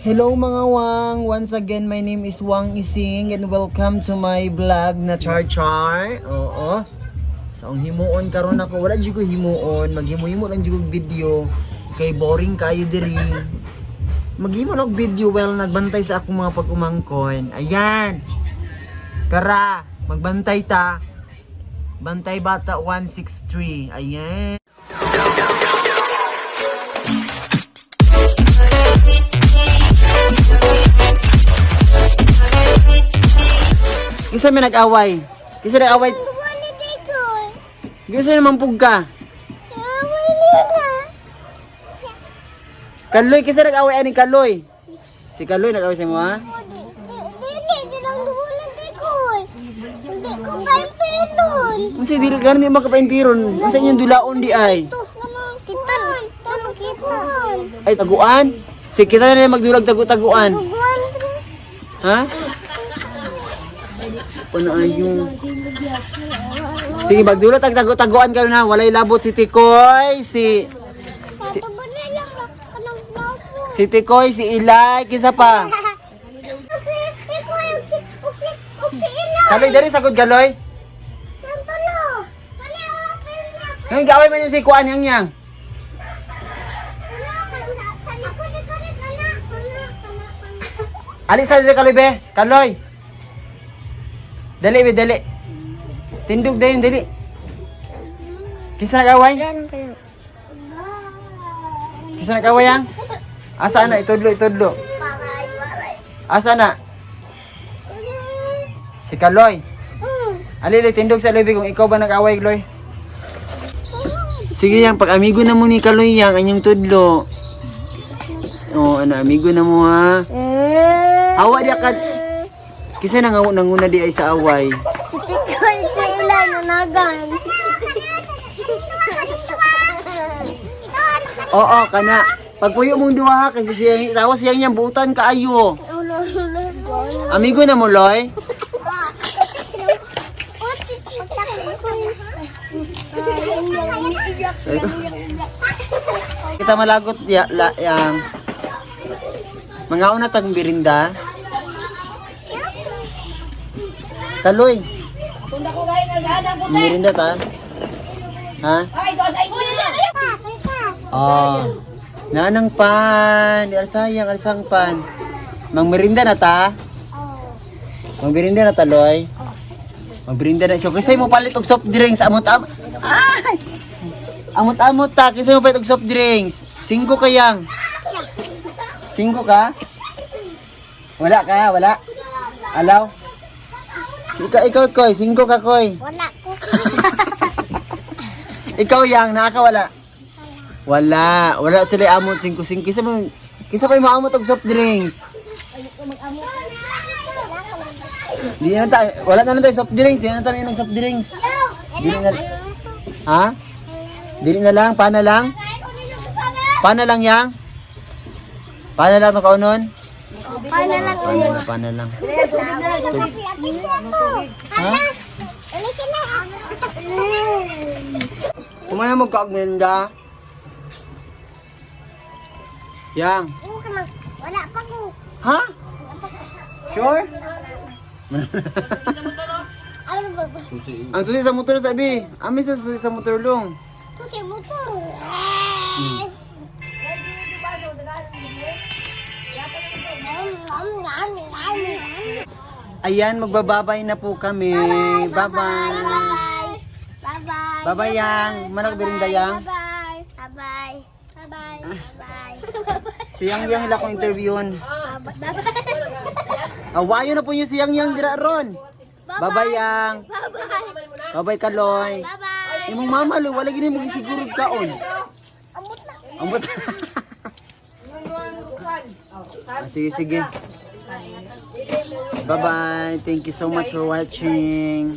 Hello, mga Wang! Once again, my name is Wang Ising and welcome to my vlog na Char Char. Oo. Sa ang himuon karon ako, wala jud ko himuon, maghimo-himo lang jud kog video kay boring kayo diri. Maghimo og video well nagbantay sa akong mga pag-umangkon. Ayan. Tara, magbantay ta. Bantay Bata 163. Ayan. Kinsa may nag-away? Kinsa nag-away? Kinsa naman pug ka? Kaloy, kinsa nag-away ani Kaloy? Si Kaloy nag-away sa imo, ha? Hindi ko pampilon. Unsa dili gani makapaintiron? Unsa inyong dulaon di ay? Kita, kita. Ay, taguan. Si kita na magdulag tagu-taguan. Ha? Ano ayun? Sige, magdulag tag tagu-taguan kayo na. Walay labot si Tikoy, si Tataban na lang ako ng blopo. si Tikoy, si Ilay, kisa pa. Kaloy, dali sagod Kaloy. Ngayon gawin man yung si Kuan yang yang. Alis sa dali Kaloy be. Kaloy. Dali be, dali. Tindog dayon, dali. Kisa nag-away? Kisa nag-away yang? Asa na itudlo, itudlo. Asa na? Si Kaloy. Ali, tindog sa Loy be kung ikaw ba nag-away, Loy. Sige yang, pag amigo na mo ni Kaloy yang, anyong tudlo. Oh, ano, amigo na mo ha. Awa di ka. Kisa nang nanguna di ay sa away. Si Tikoy, si Ilan, nanagan. Oo, kana. Pagpuyo mong duha ha, kasi siya tawa siyang niyang buutan kaayo. Amigo na mo, Loy. Kita malagot ya, la, yang. Mga una tag birinda. Kaloy. Mirinda ta. Ha? Oh. Nanang pan, di arsayang arsang pan. Mangmerinda na ta? Mangmerinda na ta, Loy. Mangmerinda na siya. Kasi mo palit og soft drinks, amot am. Ay! Amot-amot ta, kasi mo palit og soft drinks. Singko kayang. Singko ka? Wala ka, wala. Alaw. Ikaw, ikaw, Koy. Singko ka, Koy. Wala ko. Ikaw, Yang, nakakawala. Wala. Wala sila amot singko singko. Kisa mo, kisa pa yung maamot og soft drinks. Di na ta, wala na lang tayo soft drinks. Di na tayo ng soft drinks. Dili na. Ha? Dili na lang, pana lang. Pana lang, Yang. Pana lang to kaunon. Paano lang? Pana lang, pana lang. Ha? Kumaya mo kaagmenda. Yang. Wala pa ko. Ha? Sure? Ano ba? Ang susi sa motor sabi. Amin sa susi sa motor long. Susi motor. Ayan, magbababay na po kami. Bye-bye. Bye-bye. Bye-bye. Bye-bye, Yang. Manag birinda, Yang. Bye-bye. Bye-bye. Bye-bye. Bye-bye. Si Yang Yang hila kong interviewon. Bye-bye. Awayo na po yung si Yang Yang dira ron. Bye-bye, Yang. Bye-bye. Bye-bye, Kaloy. Bye-bye. Imong mama lo, wala gini mo gisiguro kaon. Amot na. Ambot. Ah, sige, sige. Bye-bye. Thank you so much for watching.